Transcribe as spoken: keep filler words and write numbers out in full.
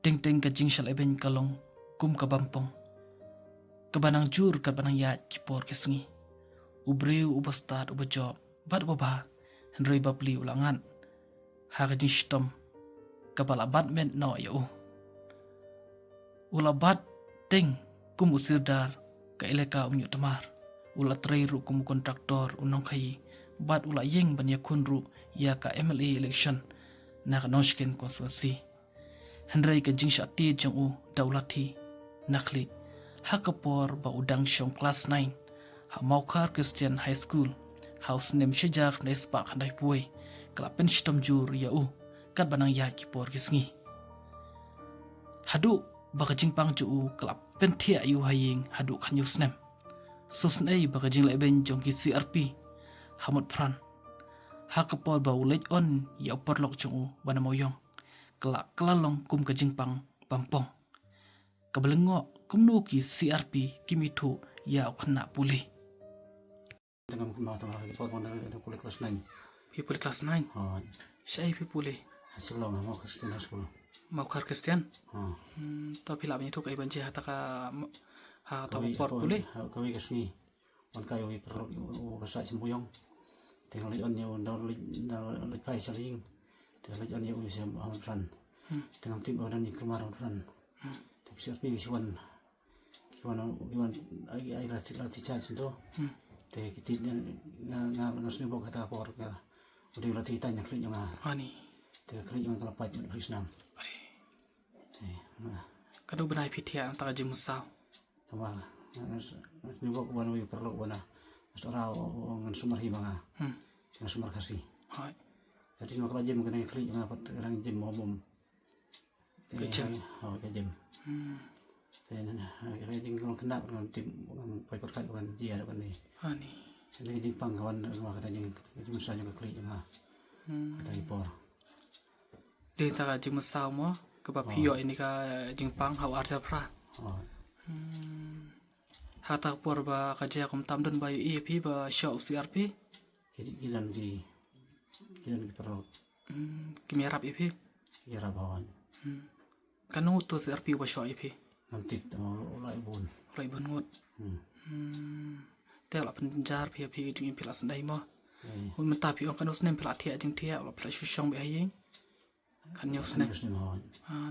Teng teng ka jingshah lehbeiñ ka long kum ka bampong, kaba nang jur katba nang ïaid ki por ki sngi. U briew uba stad, uba jop bad uba bha, hynrei bapli u la ngat ha ka jingshitom kaba la bat met noh ïa u. U la bat teng kum u sirdar ka elaka Umñiuhtmar. U la trei ruh kum u kontraktor, u nongkhaïi, bad u la ïeng ban ïakhun ruh ïa ka M L A election na ka Nongshken constituency. Hynrei ka jingshah tied jong u da u lathi na khlieh, ha ka por ba u dang shong klas nine ha Mawkhar Christian High School ha u snem shihajar khyndai spah khyndaiphew, ka la pynshitom jur ïa u katba nang ïaid ki por ki sngi. Haduh ba ka jingpang jong u ka la pynthiah ïa u ha ïing haduh khathynñiew snem. Sngewsynei ba ka jinglehbeiñ jong ki C R P ha Motphran, ha ka por ba u leit on ïa u paralok jong u ba na Mawïong, ka la kylla long kum ka jingpang bampong, kaba lyngngoh kumno ki C R P kim ithuh ïa u khynnah pule. Tang kum ma tang ha ki por ma nga dang pule klas nine. Phi pule klas nine? Ha. Shaei phi pule? Ha Shillong, ha Mawkhar Christian High School. Mawkhar Christian? Ha. Hmm, to phi lah ban ïathuh kaei ban jia ha ta ka, ha ta ka por pule? Ha kawei ka sngi, wan kai u paralok u ba sah sha Mawïong. Te nga leit on ïa u, nda leit, nda leit phai sha ïing. Te leit on ïa u sha Mawphran. Hmm. Te ngam tip ba u dang ïa kulmar Mawphran. Hmm. Te ki C R P ki shu wan, ki wan, ki wan ai, ai la ti, la ti charge to. Hmm. Te ki tied nga, nga, nga, nga sniewbok kata por ka u dei u lathi tang na khlieh jong nga. Ani. Te khlieh jong nga ka la pait bad u snam. Ani. Te nga, kano bnai phi thiah nangta ka jingmynsaw? Tangba nga, nga, nga sniewbok wan wei u paralok wan na. Nga sdang ra u, u, ngan sumar hi ma nga. Hmm. Ngan sumar Khasi. Hooid. Te hynrei ma ka la jem kane ka khlieh jong nga pat ka dang jem mo bom. Ka jem. Ho, ka jem. Hmm. Te na, na, ka jingkhlong khynnah ngam tip, ngam poi pyrkhat ban jia ban ni. Ani. Te ka jingpang ka wan ma kata jing, ka jingmynsaw jong ka khlieh jong nga. Hmm. Kata ki por. Dei ta ka jingmynsaw mo kaba phi ïoh ïa kane ka jingpang ha u arhajar phra. Ho. Hmm. Ha ta ka por ba ka jia kumta ym don ba ïohi ïa phi ba shoh u C R P? Ki, ki don ki, ki don ki paralok. Hmm, kim ïarap ïa phi? Ïarap, hooid. Hmm. Kano uto u C R P uba shoh ïa phi? Ngam tip, tangba u la ïa bun. U la ïa bun ngut. Hmm. Hmm. Te u la pynjar phi ïa phi ka jingim phi la sdang mo. Eh. Mynta phi ong kano snem phi la thiah jingthiah, u la phi la shu shong beit ha ïing? Khathynñiew snem. Khathynñiew snem, hooid. Ah,